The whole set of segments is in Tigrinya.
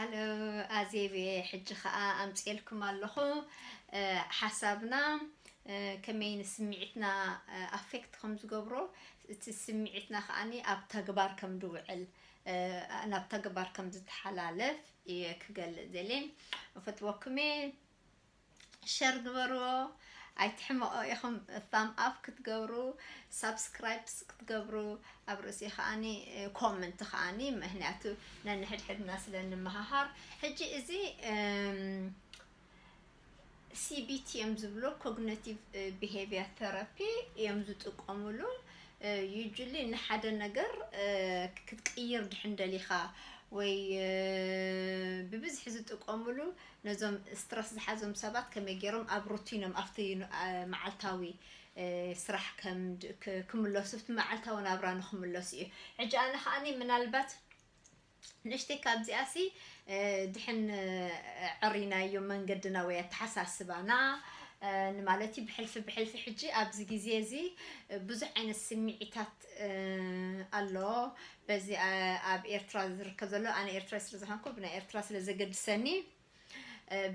ሃሎ ኣዜብ፣ ሕጂ ኸኣ ኣምፅኤልኩም ኣለኹ። ሓሳብና ከመይ ንስምዒትና ኣፌክት ከም ዝገብሮ፣ እቲ ስምዒትና ከኣኒ ኣብ ተግባር ከም ዝውዕል፣ ናብ ተግባር ከም ዝተሓላለፍ እየ ክገልፅ ዘልየ። እፈትወኩም እየ። ሸር ግበርዎ። ኣይትሕመቆ ኢኹም። ፋም ኣፕ ክትገብሩ፣ ሳብስክራይብስ ክትገብሩ፣ ኣብ ርእሲ ከኣኒ ኮመንት ከኣኒ፣ ምክንያቱ ነንሕድሕድና ስለ እንመሃሃር። ሕጂ እዚ ሲቢቲ እዮም ዝብሎ፣ ኮግኒቲቭ ቢሄቪየር ቴራፒ እዮም ዝጥቀሙሉ። ዩጁሊ ንሓደ ነገር ክትቅይር ድሕን ደሊኻ ወይ ብብዝሒ ዝጥቀሙሉ፣ ነዞም ስትረስ ዝሓዞም ሰባት ከመይ ገይሮም ኣብ ሩቲኖም ኣብቲ መዓልታዊ ስራሕ ክምለሱ፣ ኣብቲ መዓልታዊ ናብራ ንክምለሱ እዩ። ሕጂ ኣነ ከዓኒ ምናልባት ንእሽተይ ካብዚኣሲ ድሕን ዕሪናዮ መንገድና ወይ ኣተሓሳስባና፣ ንማለት እዩ። ብሕልፊ ብሕልፊ ሕጂ ኣብዚ ግዜ እዚ ብዙሕ ዓይነት ስምዒታት ኣሎ። በዚ ኣብ ኤርትራ ዝርከብ ዘሎ፣ ኣነ ኤርትራ ስለ ዝኾንኩ ብናይ ኤርትራ ስለ ዘገድሰኒ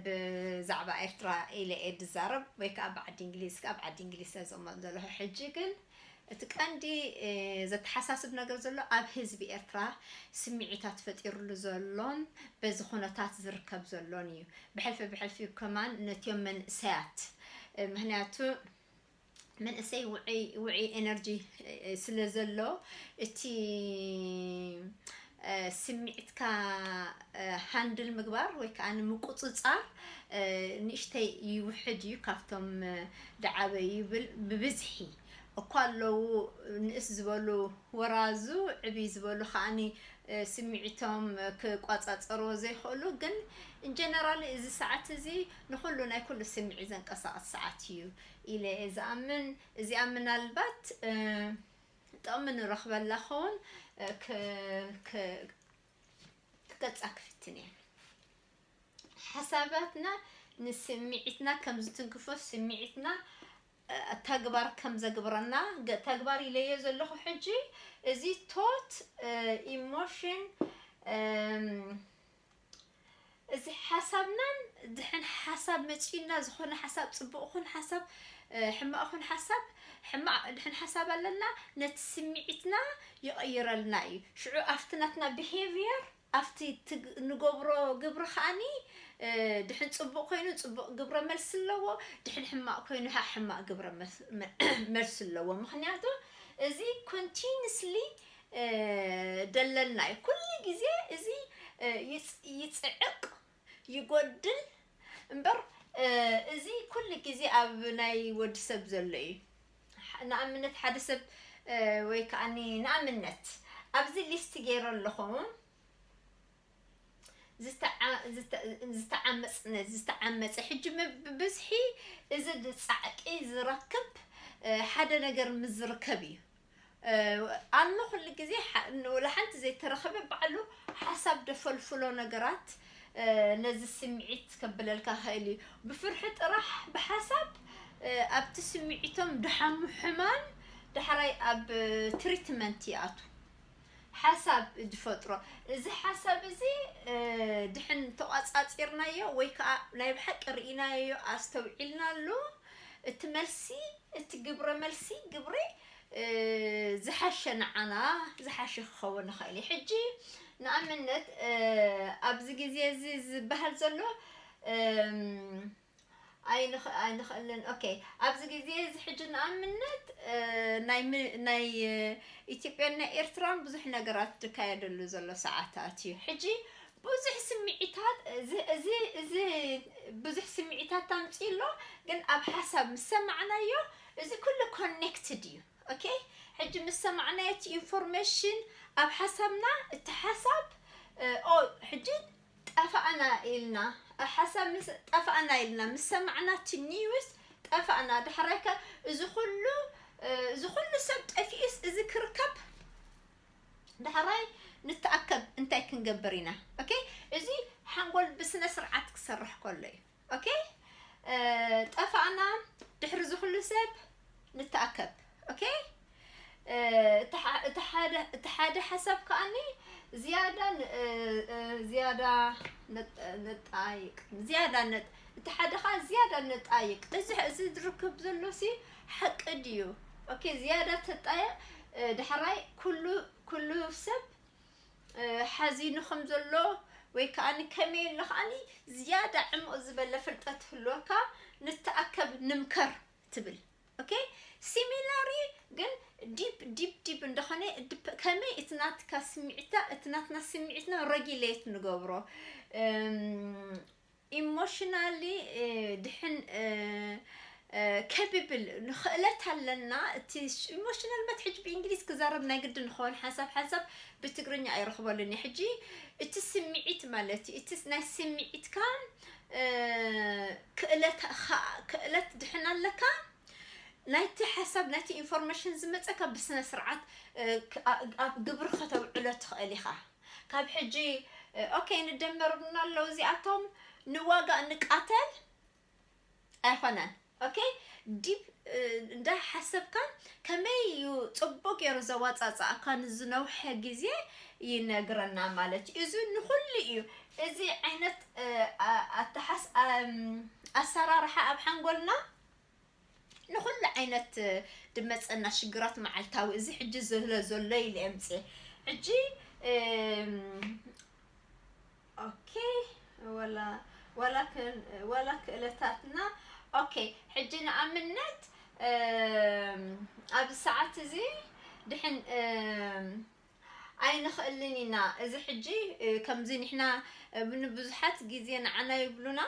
ብዛዕባ ኤርትራ ኢለ እየ ዝዛረብ፣ ወይ ከዓ ብዓዲ እንግሊዝ፣ ከዓ ብዓዲ እንግሊዝ ስለ ዝቕመጥ ዘለኹ። ሕጂ ግን እቲ ቀንዲ ዘተሓሳስብ ነገር ዘሎ ኣብ ህዝቢ ኤርትራ ስምዒታት ፈጢሩሉ ዘሎን በዚ ኩነታት ዝርከብ ዘሎን እዩ። ብሕልፊ ብሕልፊ ከማን ነቲኦም መንእሰያት፣ ምክንያቱ መንእሰይ ውዑይ ውዑይ ኤነርጂ ስለ ዘሎ፣ እቲ ስምዒትካ ሃንድል ምግባር ወይ ከዓ ንምቁፅፃር ንእሽተይ ይውሕድ እዩ ካብቶም ዝዓበዩ ይብል። ብብዝሒ እኳ ኣለዉ ንእስ ዝበሉ ወራዙ፣ ዕብይ ዝበሉ ከዓኒ ስምዒቶም ክቋፃፀርዎ ዘይኽእሉ፣ ግን ኢንጀነራሊ እዚ ሰዓት እዚ ንኩሉ ናይ ኩሉ ስምዒት ዘንቀሳቐስ ሰዓት እዩ ኢለ እየ ዝኣምን። እዚኣ ምናልባት ጥቕሚ ንረኽበላ ኸውን ክገልፃ ክፍትን እየ። ሓሳባትና ንስምዒትና ከም ዝትንክፎ፣ ስምዒትና ተግባር ከም ዘግብረና፣ ተግባር ኢለዮ ዘለኹ ሕጂ። እዚ ቶት፣ ኢሞሽን፣ እዚ ሓሳብናን ድሕን ሓሳብ መፂኡና፣ ዝኾነ ሓሳብ፣ ፅቡቕ ኹን ሓሳብ፣ ሕማቕ ኹን ሓሳብ፣ ሕማቕ ድሕን ሓሳብ ኣለና፣ ነቲ ስምዒትና ይቕይረልና እዩ። ሽዑ ኣብቲ ናትና ቢሄቪየር፣ ኣብቲ ንገብሮ ግብሪ ከዓኒ ድሕን ፅቡቕ ኮይኑ ፅቡቕ ግብረ መልሲ ኣለዎ፣ ድሕን ሕማቕ ኮይኑ ከዓ ሕማቕ ግብረ መልሲ ኣለዎ። ምክንያቱ እዚ ኮንቲኒስሊ ደለና እዩ። ኩሉ ግዜ እዚ ይፅዕቕ፣ ይጎድል እምበር፣ እዚ ኩሉ ግዜ ኣብ ናይ ወዲ ሰብ ዘሎ እዩ። ንኣብነት ሓደ ሰብ፣ ወይ ከዓ ንኣብነት ኣብዚ ሊስት ገይረ ኣለኹ፣ ዝተዓመፅነ ዝተዓመፀ ሕጂ ብብዝሒ እዚ ፃዕቂ ዝረክብ ሓደ ነገር ምዝርከብ እዩ። ኣነ ኩሉ ግዜ ወላ ሓንቲ ዘይተረኸበ ባዕሉ ሓሳብ ደፈልፍሎ ነገራት ነዚ ስምዒት ከብለልካ ክእል እዩ። ብፍርሒ ጥራሕ ብሓሳብ ኣብቲ ስምዒቶም ድሓሙ ሕማም ዳሕራይ ኣብ ትሪትመንት ይኣቱ። ሓሳብ ዝፈጥሮ፣ እዚ ሓሳብ እዚ ድሕን ተቋፃፂርናዮ ወይ ከዓ ናይ ብሓቂ ርኢናዮ ኣስተውዒልናሉ፣ እቲ መልሲ፣ እቲ ግብረ መልሲ፣ ግብሪ ዝሓሸ ንዓና ዝሓሸ ክኸውን ይኽእል እዩ። ሕጂ ንኣብነት ኣብዚ ግዜ እዚ ዝበሃል ዘሎ ኣይንኽእልን። ኦኬ፣ ኣብዚ ግዜ እዚ ሕጂ ንኣብነት ናይ ኢትዮጵያን ናይ ኤርትራን ብዙሕ ነገራት ዝካየደሉ ዘሎ ሰዓታት እዩ። ሕጂ ብዙሕ ስምዒታት፣ እዚ ብዙሕ ስምዒታት ታምፅእ ኣሎ፣ ግን ኣብ ሓሳብ ምስ ሰማዕናዮ እዚ ኩሉ ኮኔክትድ እዩ። ኦኬ፣ ሕጂ ምስ ሰማዕናዮ እቲ ኢንፎርሜሽን ኣብ ሓሳብና፣ እቲ ሓሳብ ኦ ሕጂ ጠፋእና ኢልና፣ ሓሳብ ምስ ጠፋእና ኢልና ምስ ሰማዕና እቲ ኒውስ ጠፋእና። ዳሕራይከ እዚ ኩሉ እዚ ኩሉ ሰብ ጠፊኡስ እዚ ክርከብ? ዳሕራይ ንተኣከብ እንታይ ክንገብር ኢና? ኦኬ፣ እዚ ሓንጎል ብስነ ስርዓት ክሰርሕ ከሎ እዩ። ኦኬ፣ ጠፋእና ድሕሪ እዚ ኩሉ ሰብ ንተኣከብ። ኦኬ፣ እቲ ሓደ ሓሳብ ከኣኒ ዝያዳ ን-፣ እ፣ እ፣ ዝያዳ ነጥ-፣ ነጣይቅ። ዝያዳ ነጥ-፣ እቲ ሓደ ኸዓ ዝያዳ ነጣይቅ። እዚ፣ እዚ ዝርከብ ዘሎ ሲ ሓቂ ድዩ? ኦኬ፣ ዝያዳ ተጣየቅ። እ፣ ዳሕራይ ኩሉ፣ ኩሉ ሰብ፣ እ፣ ሓዚኑ ከም ዘሎ ወይ ከዓኒ ከመይ ኣሎ ከዓኒ ዝያዳ ዕሙቕ ዝበለ ፍልጠት ህልወካ ንተኣከብ ንምከር ትብል። ኦኬ፣ ሲሚላሪ ግን ዲፕ ዲፕ ዲፕ እንደኾነ ድፕ-፣ ከመይ እቲ ናትካ ስምዒታ፣ እቲ ናትና ስምዒትና ረጊሌት ንገብሮ። እም፣ ኢሞሽናሊ፣ እ፣ ድሕን፣ እ፣ እ፣ ከቢብል ንኽእለት ኣለና። እቲ ኢሞሽናል መት ሕጂ ብእንግሊዝ ክዛረብ ናይ ግድን ንኸውን ሓንሳብ ሓንሳብ ብትግርኛ ኣይረኽበሉን እየ። ሕጂ እቲ ስምዒት ማለት እዩ። እቲ ናይ ስምዒትካ፣ እ፣ ክእለት ኸ-፣ ክእለት ድሕን ኣለካ። ናይቲ ሓሳብ፣ ናይቲ ኢንፎርሜሽን ዝመጸካ ብስነ ስርዓት፣ እ፣ ክ-፣ ኣ-፣ ኣብ ግብሪ ከተውዕሎ ትኽእል ኢኻ። ካብ ሕጂ፣ እ፣ ኦኬ፣ ንደመርና ኣለዉ እዚኣቶም፣ ንዋጋእ፣ ንቃተል ኣይኮነን። ኦኬ፣ ዲፕ፣ እ፣ እንዳ ሓሰብካ ከመይ እዩ ጽቡቅ ገይሩ ዘዋጻጽኣካ ንዝነውሐ ግዜ ይነግረና ማለት እዩ። እዚ ንኹሉ እዩ። እዚ ዓይነት፣ እ፣ ኣ-፣ ኣተሓስ-፣ ኣም፣ ኣሰራርሓ ኣብ ሓንጎልና ንኹሉ ዓይነት፣ እ፣ ድመጸና ሽግራት መዓልታዊ፣ እዚ ሕጂ ዝህለ ዘሎ ኢለ የምጽእ። ሕጂ፣ እም፣ ኦኬ፣ ወላ፣ ወላ ክን-፣ ወላ ክእለታትና፣ ኦኬ፣ ሕጂ ንኣብነት፣ እም፣ ኣብዚ ሰዓት እዚ ድሕን፣ እም፣ ኣይንኽእልን ኢና። እዚ ሕጂ፣ እ፣ ከምዚ ንሕና፣ እ፣ ንብዙሓት ግዜ ንዓና ይብሉና፣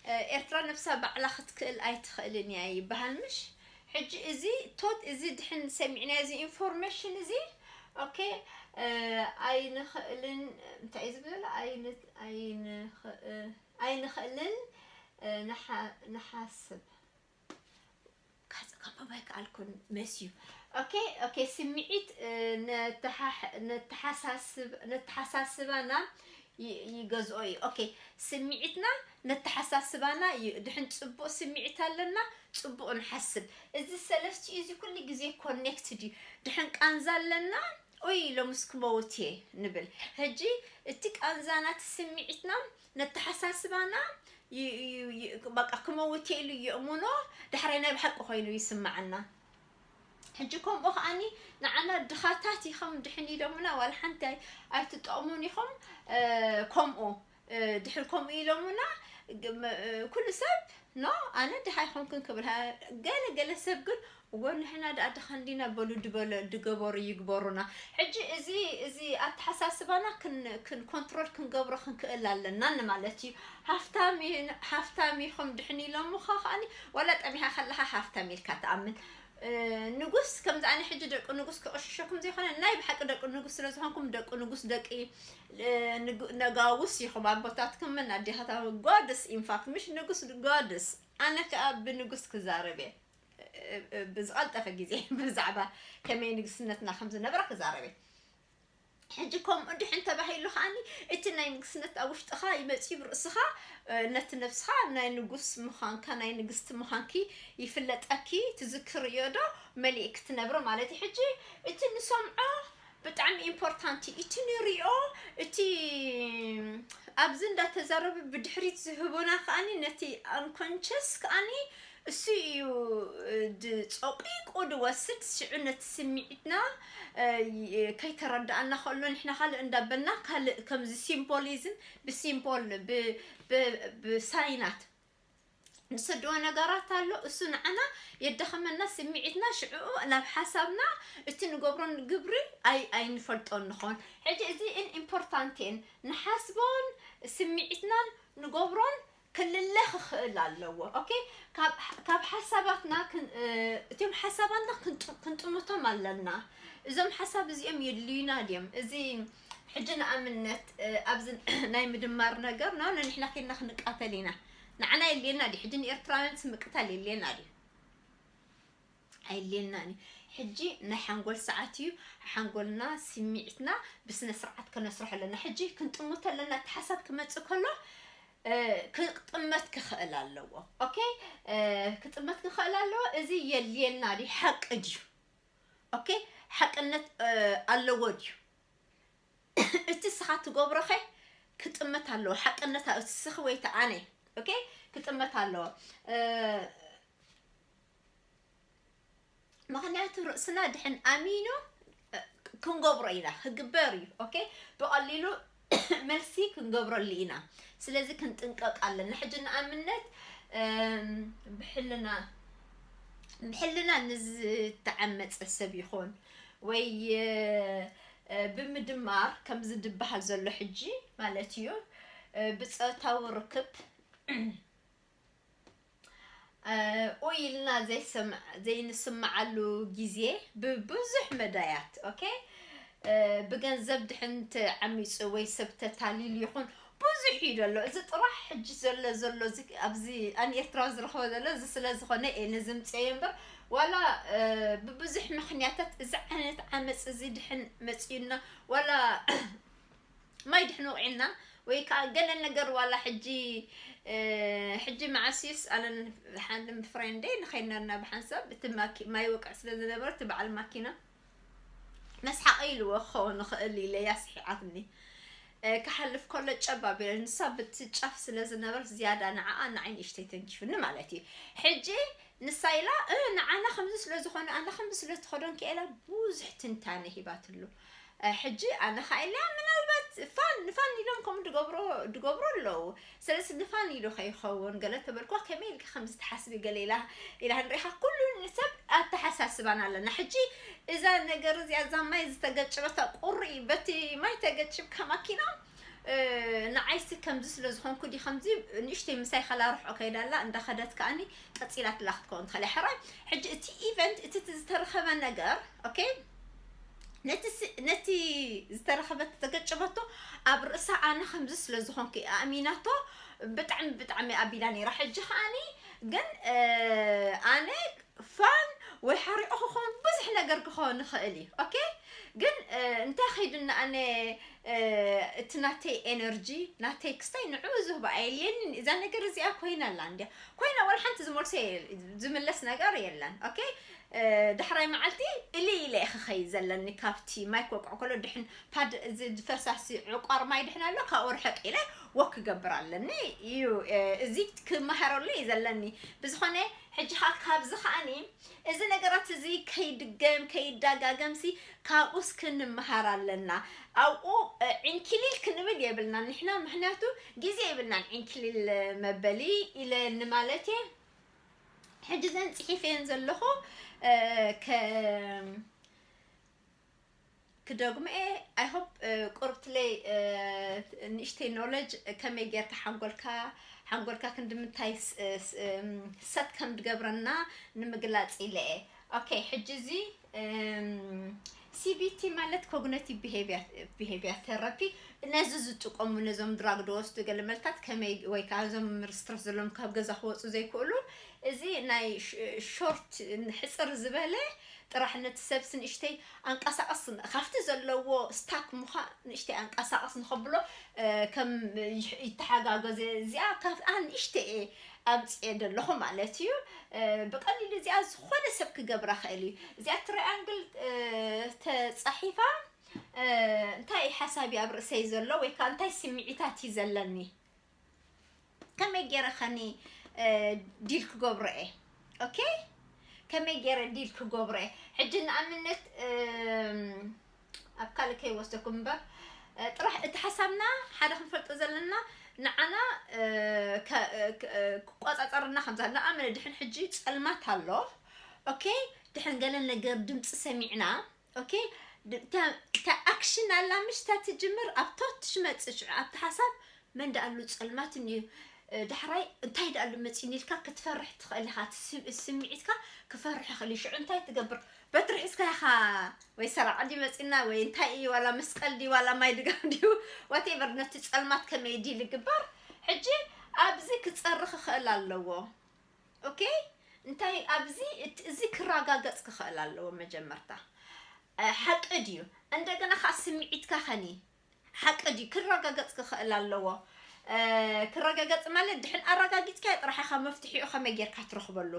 እ፣ ኤርትራ ነብሳ ባዕላ ክትክእል ኣይትኽእልን እያ ይበሃል ምሽ? ሕጂ እዚ ቶት፣ እዚ ድሕን ሰሚዕናዮ፣ እዚ ኢንፎርሜሽን እዚ፣ ኦኬ፣ እ፣ ኣይንኽእልን፣ እንታይ እዩ ዝብል? ኣይን-፣ ኣይንኽ-፣ እ፣ ኣይንኽእልን፣ እ፣ ንሓ-፣ ንሓስብ። ካጽ-፣ ከንብቦ ኣይከኣልኩን መስዩ። ኦኬ፣ ኦኬ፣ ስምዒት፣ እ፣ ነተሓሕ-፣ ነተሓሳስብ-፣ ነተሓሳስባና ይ-፣ ይገዝኦ እዩ። ኦኬ፣ ስምዒትና ነተሓሳስባና ይ-፣ ድሕን ጽቡቕ ስምዒት ኣለና፣ ጽቡቕ ንሓስብ። እዚ ሰለስቲኡ እዚ ኩሉ ግዜ ኮኔክትድ እዩ። ድሕን ቃንዛ ኣለና፣ ኡይ፣ ሎምስ ክመውት እየ ንብል። ሕጂ እቲ ቃንዛና፣ እቲ ስምዒትና፣ ነተሓሳስባና ይ-፣ ይ-፣ ይ-፣ በቃ ክመውት እየ ኢሉ የእምኖ፣ ዳሕራይ ናይ ብሓቂ ኮይኑ ይስምዓና። ሕጂ ከምኡ ከዓኒ ንዓና ድኻታት ኢኹም ድሕን ኢሎምና፣ ዋላ ሓንቲ ኣይ-፣ ኣይትጠቕሙን ኢኹም፣ እ፣ ከምኡ፣ እ፣ ድሕር ከምኡ ኢሎምና፣ ግ-፣ መ-፣ እ፣ ኩሉ ሰብ፣ ኖ፣ ኣነ ድኻ ኣይኮንኩን ክብል፣ ሃ-፣ ገለ ገለ ሰብ ግን፣ እወ፣ ንሕና ደኣ ድኻ እንዲና በሉ ድበለ-፣ ድገበሩ ይግበሩና። ሕጂ እዚ፣ እዚ ኣተሓሳስባና ክን-፣ ክን-፣ ኮንትሮል ክንገብሮ ክንክእል ኣለና ንማለት እዩ። ሃፍታም ይ-፣ ሃፍታም ኢኹም ድሕን ኢሎምኻ ከኣኒ፣ ዋላ ጠሚኻ ከለኻ ሃፍታም ኢልካ ትኣምን። እ፣ ንጉስ፣ ከምዚ ኣነ ሕጂ ደቂ ንጉስ ክቕሽሸኩም ዘይኮነ፣ ናይ ብሓቂ ደቂ ንጉስ ስለ ዝኾንኩም፣ ደቂ ንጉስ፣ ደቂ፣ እ፣ ንጉ-፣ ነጋውስ ኢኹም። ኣቦታትኩምን ኣዴታትኩምን፣ ጎድስ፣ ኢንፋክት፣ ምሽ ንጉስ፣ ጎድስ። ኣነ ከኣ ብንጉስ ክዛረብ እየ። እ፣ እ፣ ብዝቐልጠፈ ግዜ ብዛዕባ ከመይ ንግስነትና ከም ዝነበረ ክዛረብ እየ። ሕጂ ከምኡ እንድሕን ተባሂሉ ከኣኒ፣ እቲ ናይ ንግስነት ኣብ ውሽጥኻ ይመጽእ፣ ኣብ ርእስኻ፣ እ፣ ነቲ ነብስኻ ናይ ንጉስ ምዃንካ፣ ናይ ንግስቲ ምዃንኪ ይፍለጠኪ፣ ትዝክርዮ ዶ? መሊእኪ ትነብሪ ማለት እዩ። ሕጂ እቲ ንሰምዖ ብጣዕሚ ኢምፖርታንት እዩ። እቲ ንሪኦ፣ እቲ ኣብዚ እንዳተዛረቡ ብድሕሪት ዝህቡና ከኣኒ፣ ነቲ ኣንኮንሸስ ከኣኒ እሱ እዩ፣ እ፣ ድ-፣ ጸቂቁ ድወስድ። ሽዑ ነቲ ስምዒትና፣ እ፣ ይ-፣ ከይተረድኣና ከሎ፣ ንሕና ካልእ እንዳበልና፣ ካልእ ከምዚ ሲምቦሊዝም፣ ብሲምቦል፣ ብ-፣ ብ-፣ ብሳይናት ንሰድዎ ነገራት ኣሎ። እሱ ንዓና የዳኸመና፣ ስምዒትና ሽዑ ናብ ሓሳብና፣ እቲ ንገብሮን ግብሪ ኣይ-፣ ኣይንፈልጦን ንኾን። ሕጂ እዚ እን ኢምፖርታንት እየን፣ ንሓስቦን ስምዒትናን ንገብሮን ክልለ ክኽእል ኣለዎ። ኦኬ? ካብ፣ ካብ ሓሳባትና ክን-፣ እ፣ እቲኦም ሓሳባትና ክንጥ-፣ ክንጥምቶም ኣለና። እዞም ሓሳብ እዚኦም የድልዩና ድዮም? እዚ ሕጂ ንኣብነት፣ እ፣ ኣብዚ ናይ ምድማር ነገር፣ ና፣ ንሕና ኬድና ክንቃተል ኢና። ንዓና የድልየና ድዩ? ሕጂ ንኤርትራውያንስ ምቅታል የድልየና ድዩ? ኣየድልየናን እዩ። ሕጂ ናይ ሓንጎል ሰዓት እዩ። ሓንጎልና፣ ስምዒትና ብስነ ስርዓት ከነስርሖ ኣለና። ሕጂ ክንጥምቶ ኣለና። እቲ ሓሳብ ክመጽእ ከሎ፣ እ፣ ክጥመት ክኽእል ኣለዎ። ኦኬ? እ፣ ክጥመት ክኽእል ኣለዎ። እዚ የድልየና ድዩ? ሓቂ ድዩ? ኦኬ? ሓቅነት፣ እ፣ ኣለዎ ድዩ? እቲ ስኻ ትገብሮኸ ክጥመት ኣለዎ። ሓቅነታ እቲ ስኺ ወይ እቲ ኣነ፣ ኦኬ፣ ክጥመት ኣለዎ። እ፣ ምኽንያቱ ርእስና ድሕን ኣሚኑ፣ እ፣ ክንገብሮ ኢና፣ ክግበር እዩ። ኦኬ፣ ብቐሊሉ መልሲ ክንገብረሉ ኢና። ስለዚ ክንጥንቀቕ ኣለና። ሕጂ ንኣብነት፣ እም፣ ብሕልና፣ ብሕልና ንዝተዓመጸ ሰብ ይኹን ወይ፣ እ፣ እ፣ ብምድማር ከምዚ ድበሃል ዘሎ ሕጂ ማለት እዩ፣ እ፣ ብጾታዊ ርክብ፣ እ፣ ኡይ ኢልና ዘይሰምዕ-፣ ዘይንስምዓሉ ግዜ ብብዙሕ መዳያት፣ ኦኬ? እ፣ ብገንዘብ ድሕን ተዓሚጹ ወይ ሰብ ተታሊሉ ይኹን ብዙሕ እዩ ዘሎ። እዚ ጥራሕ ሕጂ ዘሎ፣ ዘሎ እዚ፣ ኣብዚ ኣን ኤርትራ ዝረኸቦ ዘሎ እዚ ስለ ዝኾነ እየ ነዚ ምጽኤ እምበር፣ ዋላ፣ እ፣ ብብዙሕ ምኽንያታት እዚ ዓይነት ዓመጽ እዚ ድሕን መጽዩና፣ ዋላ ማይ ድሕን ወቕዕና ወይ ከዓ ገለ ነገር ዋላ ሕጂ፣ እ፣ ሕጂ መዓስ እዩስ ኣነን ሓንቲ ፍሬንደይ ንኸይድ ነርና ብሓንሳብ እቲ ማኪ-፣ ማይ ወቅዕ ስለ ዝነበረ እቲ በዓል ማኪና መስሓቂ ኢልዎ ክኸውን ይኽእል ኢለ እያ ስሒቓትኒ። እ፣ ክሓልፍ ከሎ ጨብ ኣቢለ ንሳ ብቲ ጫፍ ስለ ዝነበረት ዝያዳ ንዓኣ ንዓይ ንእሽተይ ተንኪፉኒ ማለት እዩ። ሕጂ ንሳ ኢላ፣ እ፣ ንዓና ከምዚ ስለ ዝኾነ ኣነ ከምዚ ስለ ዝተኸደንኩ ኢላ ብዙሕ ትንታነ ሂባትሉ። እ፣ ሕጂ ኣነ ኸኣ ኢለያ ምናልባት ፋን፣ ንፋን ኢሎም ከምኡ ድገብሮ፣ ድገብሮ ኣለዉ። ስለዚ ንፋን ኢሉ ከይኸውን ገለ ተበልኳ፣ ከመይ ኢልኪ ከምዚ ትሓስቢ ገለ ኢላ፣ ኢላ ንሪኢኻ ኩሉ ንሰብ ኣተሓሳስባን ኣለና። ሕጂ እዛ ነገር እዚኣ፣ እዛ ማይ ዝተገጨበታ ቁሪ፣ በቲ ማይ ተገጭብካ ማኪና፣ እ፣ ንዓይሲ ከምዚ ስለ ዝኾንኩ ድዩ ከምዚ ንእሽተይ ምሳይ ከላ ርሕቆ ከይዳ ኣላ፣ እንዳኸደት ከኣኒ ቀጺላትላ ክትከውን ትኽእል እያ። ሕራይ፣ ሕጂ እቲ ኢቨንት፣ እቲ፣ እቲ ዝተረኸበ ነገር፣ ኦኬ፣ ነቲ ስ-፣ ነቲ ዝተረኸበ ተገጨበቶ ኣብ ርእሳ ኣነ ከምዚ ስለ ዝኾንኩ ኣእሚናቶ ብጣዕሚ፣ ብጣዕሚ ኣቢላ ነይራ። ሕጂ ከኣኒ ግን፣ እ፣ ኣነ ፋን ወይ ሓሪቑ ክኸውን ብዙሕ ነገር ክኸውን ይኽእል እዩ። ኦኬ፣ ግን፣ እ፣ እንታይ ኸይድና ኣነ፣ እ፣ እቲ ናተይ ኤነርጂ፣ ናተይ ክስታይ ንዕኡ ዝህቦ ኣየልየንን። እዛ ነገር እዚኣ ኮይና ኣላ እንድያ። ኮይና ዋላ ሓንቲ ዝመልሶ የል-፣ ዝምለስ ነገር የለን። ኦኬ፣ እ፣ ዳሕራይ መዓልቲ እሊ ኢለ እየ ክኸይድ ዘለኒ። ካብቲ ማይ ክወቅዖ ከሎ ድሕን ፓድ እዚ ፈሳሲ ዕቋር ማይ ድሕን ኣሎ፣ ካብኡ ርሕቅ ኢለ ወክ ክገብር ኣለኒ እዩ። እ፣ እዚ ክመሃረሉ እዩ ዘለኒ። ብዝኾነ ሕጂ ኸዓ ካብዚ ኸዓኒ እዚ ነገራት እዚ ከይድገም ከይዳጋገምሲ ካብኡስ ክንመሃር ኣለና። ኣብኡ፣ እ፣ ዕንኪሊል ክንብል የብልናን ንሕና፣ ምኽንያቱ ግዜ የብልናን ዕንኪሊል መበሊ ኢለ ንማለት እየ። ሕጂ ዘን ጽሒፈየን ዘለኹ፣ እ፣ ከ-፣ ክደግሞ እየ። I hope፣ እ፣ ቁርብትለይ፣ እ፣ ንእሽተይ ኖለጅ ከመይ ጌርካ ሓንጎልካ፣ ሓንጎልካ ክንዲ ምንታይ ስ-፣ ስ-፣ እም፣ ሰት ከም ድገብረና ንምግላጽ ኢለ እየ። ኦኬ፣ ሕጂ እዚ፣ እም፣ ሲ ቢ ቲ ማለት ኮግኒቲቭ ቢሄቪየር፣ ቢሄቪየር ቴራፒ፣ ነዚ ዝጥቀሙ፣ ነዞም ድራግ ዝወስዱ ገለ መልታት ከመይ፣ ወይ ከዓ እዞም ስትረስ ዘለዎም ካብ ገዛ ክወፁ ዘይክእሉ፣ እዚ ናይ ሽ-፣ ሾርት፣ ሕፅር ዝበለ ጥራሕ ነቲ ሰብሲ ንእሽተይ ኣንቀሳቐስ፣ ካብቲ ዘለዎ ስታክ ምዃ ንእሽተይ ኣንቀሳቐስ ንኸብሎ፣ እ፣ ከም ይሕ-፣ ይተሓጋገዘ። እዚኣ ካብኣ ንእሽተይ እየ ኣምፅኤ ዘለኹ ማለት እዩ። እ፣ ብቐሊሉ እዚኣ ዝኾነ ሰብ ክገብራ ኽእል እዩ። እዚኣ ትራያንግል፣ እ፣ ተፃሒፋ፣ እ፣ እንታይ ሓሳብ እዩ ኣብ ርእሰይ ዘሎ ወይ ከዓ እንታይ ስምዒታት እዩ ዘለኒ? ከመይ ገይረ ኸኒ፣ እ፣ ዲል ክገብሮ እየ? ኦኬ? ከመይ ገይረ ዲል ክገብሮ እየ? ሕጂ ንኣብነት፣ እም፣ ኣብ ካልእ ከይወስደኩም እምበር፣ እ፣ ጥራሕ እቲ ሓሳብና ሓደ ክንፈልጦ ዘለና ንዓና፣ እ፣ ከ-፣ እ፣ ክ-፣ እ፣ ክቆጻጸርና ከም ዘለ። ንኣብነት ድሕን ሕጂ ጸልማት ኣሎ። ኦኬ? ድሕን ገለ ነገር ድምጺ ሰሚዕና፣ ኦኬ? ድ-፣ እታ፣ እታ ኣክሽን ኣላ ምሽ እታ ትጅምር ኣብ ቶት ትመጽእ ሽዑ ኣብቲ ሓሳብ መን ደኣሉ ጸልማት እንድዩ፣ እ፣ ዳሕራይ እንታይ ደኣሉ መጺኒ ኢልካ ክትፈርሕ ትኽእል ኢኻ። እቲ ስም-፣ ስምዒትካ ክፈርሕ ይኽእል እዩ። ሽዑ እንታይ ትገብር? በትሪ ሒዝካ ኢኻ ወይ ሰራቒ ድዩ መጺና ወይ እንታይ እዩ ዋላ መስቀል ድዩ ዋላ ማይ ድጋም ድዩ ዋቴቨር ነቲ ጸልማት ከመይ ዲል ይግበር። ሕጂ ኣብዚ ክጸሪ ክኽእል ኣለዎ። ኦኬ? እንታይ ኣብዚ እት-፣ እዚ ክረጋገጽ ክኽእል ኣለዎ መጀመርታ። እ፣ ሓቂ ድዩ? እንደገና ኸኣ ስምዒትካ ኸኒ ሓቂ ድዩ? ክረጋገጽ ክኽእል ኣለዎ። እ፣ ክረጋገጽ ማለት ድሕን ኣረጋጊጽካዮ ጥራሕ ኢኻ መፍትሒኡ ከመይ ጌርካ ትረኽበሉ።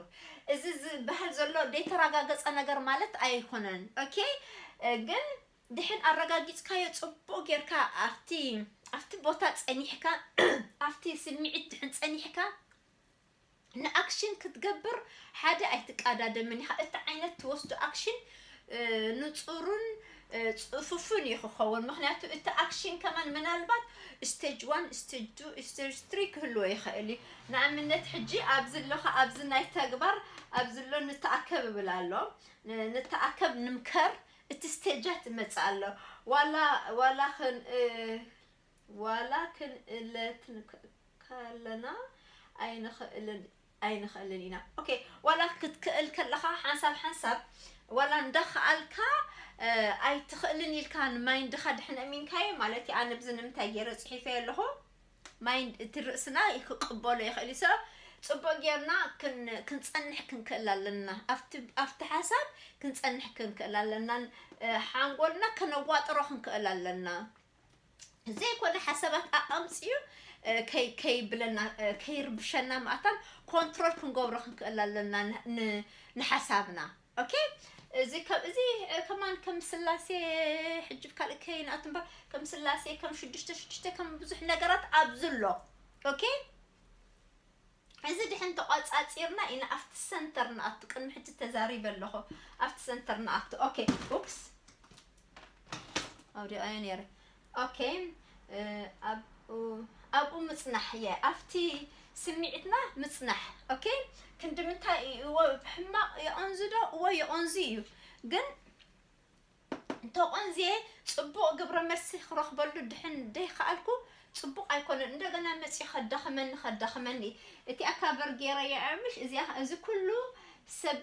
እዚ ዝበሃል ዘሎ ዘይተረጋገጸ ነገር ማለት ኣይኮነን። ኦኬ? እ፣ ግን ድሕን ኣረጋጊጽካዮ ጽቡቕ ጌርካ ኣብቲ ኣብቲ ቦታ ጸኒሕካ ኣብቲ ስምዒት ድሕን ጸኒሕካ ንኣክሽን ክትገብር ሓደ ኣይትቃዳደምን ኢኻ። እቲ ዓይነት ትወስዶ ኣክሽን ንጹሩን ጽፉፍን እዩ ክኸውን። ምክንያቱ እቲ ኣክሽን ከማን ምናልባት ስቴጅ ዋን፣ ስቴጅ ቱ፣ ስቴጅ ትሪ ክህልዎ ይኽእል እዩ። ንኣብነት ሕጂ ኣብዚ ኣለኻ ኣብዚ ናይ ተግባር ኣብዚ ኣሎ ንተኣከብ እብል ኣሎ። ንተኣከብ ንምከር እቲ ስቴጃት ይመጽእ ኣሎ። ዋላ ዋላ ክን ዋላ ክንእለት ከለና ኣይንኽእልን ኣይንኽእልን ኢና። ኦኬ፣ ዋላ ክትክእል ከለኻ ሓንሳብ ሓንሳብ ዋላ እንዳኸኣልካ ኣይትኽእልን ኢልካ ንማይንድኻ ድሕን ኣሚንካዮ ማለት እዩ። ኣነ ብዚ ንምንታይ ገይረ ጽሒፈ ኣለኹ ማይንድ እቲ ርእስና ክቅበሎ ይኽእል እዩ። So ጽቡቅ ጌርና ክንጸንሕ ክንክእል ኣለና። ኣብቲ ሓሳብ ክንጸንሕ ክንክእል ኣለና። ሓንጎልና ከነዋጥሮ ክንክእል ኣለና። ዘይኮነ ሓሳባት ኣምፅዩ ከይብለና ከይርብሸና ማእታን ኮንትሮል ክንገብሮ ክንክእል ኣለና ንሓሳብና። ኦኬ፣ እዚ ከም እዚ ከማን ከም ስላሴ ሕጂ ካልእ ከይንኣቱ እምበር ከም ስላሴ ከም ሽዱሽተ ሽዱሽተ ከም ብዙሕ ነገራት ኣብዚ ኣሎ። ኦኬ፣ እዚ ድሕን ተቋጻጺርና ኢና ኣብቲ ሰንተር ንኣቱ። ቅድሚ ሕጂ ተዛሪበ ኣለኹ ኣብቲ ሰንተር ንኣቱ። ኦኬ፣ ኡፕስ ኣውዲኣዮ ነይረ። ኦኬ፣ ኣብኡ ኣብኡ ምጽናሕ እየ ኣብቲ ስምዒትና ምጽናሕ። ኦኬ፣ ክንዲ ምንታይ እዎ ብሕማቕ የቐንዙ ዶ? እዎ የቐንዙ እዩ፣ ግን ተቖንዝየ ጽቡቕ ግብረ መልሲ ክረኽበሉ ድሕን ደይከኣልኩ ጽቡቕ ኣይኮነን። እንደገና መጺኡ ከዳኽመኒ ከዳኽመኒ እቲ ኣካበር ገይረዮ እምሽ እዚኣ እዚ ኩሉ ሰብ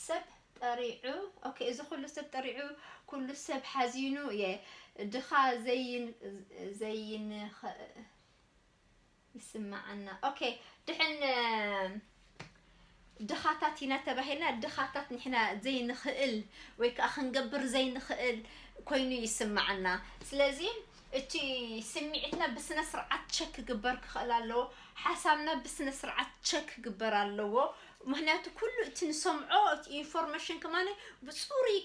ሰብ ጠሪዑ ኦኬ፣ እዚ ኩሉ ሰብ ጠሪዑ ኩሉ ሰብ ሓዚኑ እየ ድኻ ዘይን ዘይን ይስማዓና። ኦኬ፣ ድሕን ድኻታት ኢና ተባሂልና ድኻታት ንሕና ዘይንኽእል ወይ ከዓ ክንገብር ዘይንኽእል ኮይኑ ይስማዓና። ስለዚ እቲ ስምዒትና ብስነ ስርዓት ቸክ ክግበር ክኽእል ኣለዎ። ሓሳብና ብስነ ስርዓት ቸክ ክግበር ኣለዎ። ምክንያቱ ኩሉ እቲ ንሰምዖ እቲ ኢንፎርሜሽን ከማነ ብፅሩይ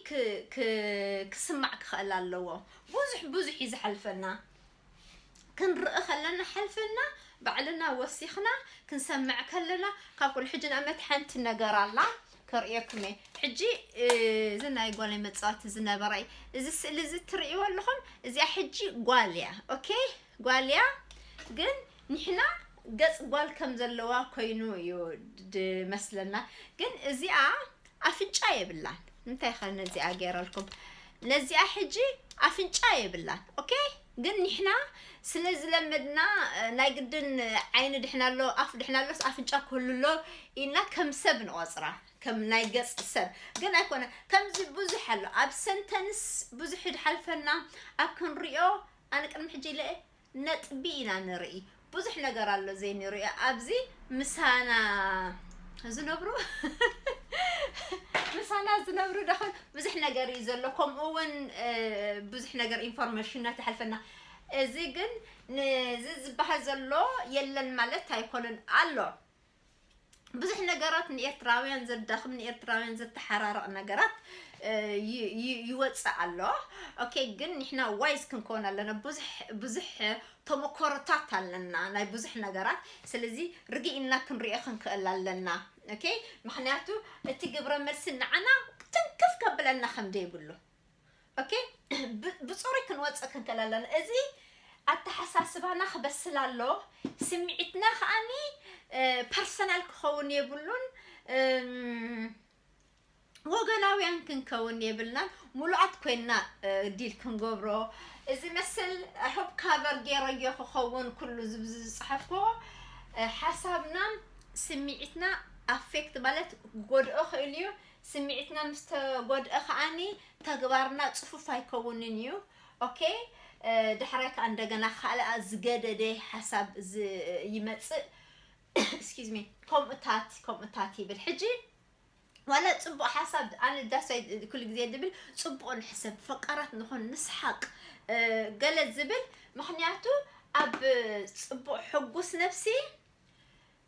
ክስማዕ ክኽእል ኣለዎ። ብዙሕ ብዙሕ እዩ ዝሓልፈና። ክንርኢ ከለና ሓልፍና ባዕልና ወሲኽና ክንሰምዕ ከለና ካብ ኩሉ ሕጂ ንኣብነት ሓንቲ ነገር ኣላ ከርእየኩም እየ። ሕጂ እዚ ናይ ጓለይ መፃወቲ ዝነበረ እዩ። እዚ ስእሊ እዚ እትርእይዎ ኣለኹም እዚኣ ሕጂ ጓል እያ። ኦኬ፣ ጓል እያ፣ ግን ንሕና ገፅ ጓል ከም ዘለዋ ኮይኑ እዩ ድመስለና። ግን እዚኣ ኣፍንጫ የብላን። እንታይ ኸ ነዚኣ ገይረልኩም? ነዚኣ ሕጂ ኣፍንጫ የብላን። ኦኬ፣ ግን ንሕና ስለ ዝለመድና ናይ ግድን ዓይኒ ድሕና ኣሎ ኣፍ ድሕና ኣሎስ ኣፍንጫ ክህሉ ኣሎ ኢልና ከም ሰብ ንቆፅራ፣ ከም ናይ ገፅ ሰብ ግን ኣይኮነ። ከምዚ ብዙሕ ኣሎ ኣብ ሰንተንስ ብዙሕ ድሓልፈና ኣብ ክንሪኦ ኣነ ቅድሚ ሕጂ ኢለ ነጥቢ ኢና ንርኢ። ብዙሕ ነገር ኣሎ ዘይንሪኦ ኣብዚ ምሳና ዝነብሩ ምሳና ዝነብሩ ደኸን ብዙሕ ነገር እዩ ዘሎ። ከምኡ እውን ብዙሕ ነገር ኢንፎርሜሽን እናተሓልፈና። እዚ ግን ንዚ ዝበሃል ዘሎ የለን ማለት ኣይኮነን ኣሎ። ብዙሕ ነገራት ንኤርትራውያን ዘዳኽም ንኤርትራውያን ዘተሓራርቕ ነገራት ይወፅእ ኣሎ። ኦኬ፣ ግን ንሕና ዋይዝ ክንከውን ኣለና። ብዙሕ ብዙሕ ተመኮሮታት ኣለና ናይ ብዙሕ ነገራት። ስለዚ ርግእ ኢልና ክንሪኦ ክንክእል ኣለና። ኦኬ፣ ምክንያቱ እቲ ግብረ መልሲ ንዓና ትንክፍ ከብለና ከም ዘይብሉ። ኦኬ፣ ብፅሩይ ክንወፅእ ክንክእል ኣለና። እዚ ኣተሓሳስባና ክበስል ኣሎ። ስምዒትና ከዓኒ ፐርሰናል ክኸውን የብሉን። ወገናውያን ክንከውን የብልናን። ሙሉኣት ኮይንና ዲል ክንገብሮ እዚ መስል ሆፕ ካቨር ገይረዮ ክኸውን ኩሉ ዝብዚ ዝፅሓፍኮ ሓሳብና ስምዒትና ኣፌክት ማለት ጎድኦ ክእል እዩ። ስምዒትና ምስ ተጎድአ ከዓኒ ተግባርና ፅፉፍ ኣይከውንን እዩ። ኦኬ፣ ድሕራይ ከዓ እንደገና ካልኣ ዝገደደ ሓሳብ ይመፅእ። ኤክስኪዝ ሚ፣ ከምኡታት ከምኡታት ይብል። ሕጂ ዋላ ፅቡቅ ሓሳብ ኣነ ዳሳይ ኩሉ ግዜ ድብል ፅቡቅ ንሕሰብ፣ ፈቃራት ንኾን፣ ንስሓቅ፣ ገለ ዝብል ምክንያቱ ኣብ ፅቡቅ ሕጉስ ነብሲ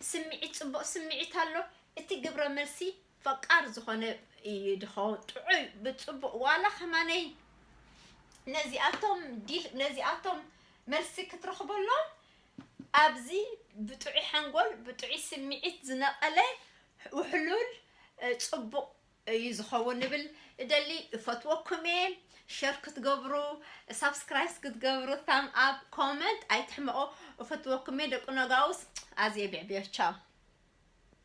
ስምዒት ፅቡቅ ስምዒት ኣሎ። እቲ ግብረ መልሲ ፈቃር ዝኾነ እዩ ድኸውን ጥዑይ ብፅቡቅ ዋላ ከማነይ ነዚኣቶም ዲል ነዚኣቶም መልሲ ክትረኽበሎም ኣብዚ ብጥዑይ ሓንጎል ብጥዑይ ስምዒት ዝነቐለ ውሕሉል እ፣ ጽቡቕ እዩ ዝኸውን ንብል እደሊ። እፈትወኩም እየ። ሸር ክትገብሩ፣ ሳብስክራይብ ክትገብሩ፣ ታም ኣብ ኮመንት ኣይትሕመቑ። እፈትወኩም እየ ደቂ ነጋውስ። ኣዝየ ብዕብዮ ቻው።